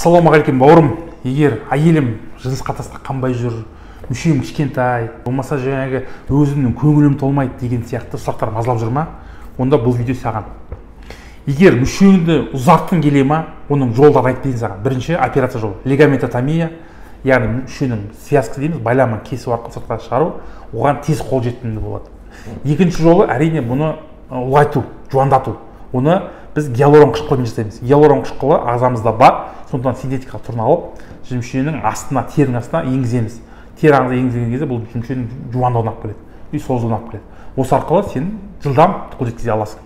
Ассалаумағалейкум, бауырым. Егер әйелім жыныс қатынасқа қанбай жүр, мүшем кішкентай, болмаса жаңағы өзімнің көңілім толмайды деген сияқты сұрақтар мазалап жүр ма, онда бұл видео саған. Егер мүшеңді ұзартқың келе ма, оның жолдарын айтып берейін саған. Бірінші операция жолы лигаментотомия, яғни мүшенің связка дейміз, байламын кесу арқылы сыртқа шығару, оған тез қолжетімді болады. Екінші жолы, әрине, бұны ұлғайту, жуандату. Оны біз гиалурон қышқылымен жасаймыз. Гиалурон қышқылы ағзамызда бар, сондықтан синтетикалық түрін алып, мүшенің астына, терінің астына енгіземіз. Тері ағза енгізген кезде бұл мүшенің жуандауына алып келеді и созылуына алып келеді. Осы арқылы сен жылдам қол жеткізе аласың.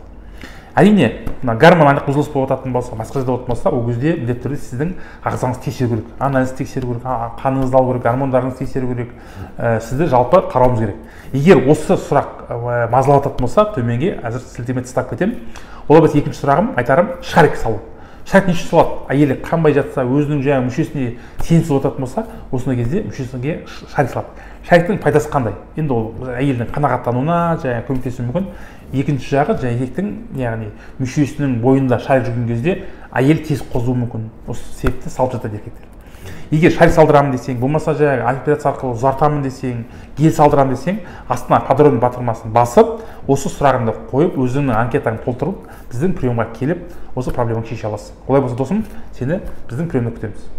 Әрине, мына гормоналдық бұзылыс болып жататын болса, басқа жерде болатын болса, ол кезде міндетті түрде сіздің ағзаңызды тексеру керек, анализ тексеру керек, қаныңызды алу керек, гормондарыңызды тексеру керек, сізді жалпы қарауымыз керек. Егер осы сұрақ мазалап жататын болса, төменге әзір сілтеме тастап кетемін. Олай болса, екінші сұрағым, айтарым, шарик салу. Шарик не үшін салады? Әйелі қанбай жатса, өзінің жаңағы мүшесіне сенімсіз отыратын болса, осындай кезде мүшесіне шарик салады. Шариктің пайдасы қандай? Енді ол әйелдің қанағаттануына жаңағы көмектесуі мүмкін. Екінші жағы, жаңағы еркектің, яғни мүшесінің бойында шарик жүрген кезде әйел тез қозуы мүмкін. Осы себепті салып жатады еркектер. Егер шарик салдырамын десең, болмаса жаңағы операция арқылы ұзартамын десең, гель салдырамын десең, астына подробный батырмасын басып, осы сұрағыңды қойып, өзіңнің анкетаңды толтырып, біздің приемға келіп, осы проблеманы шеше аласың. Олай болса, досым, сені біздің приемда күтеміз.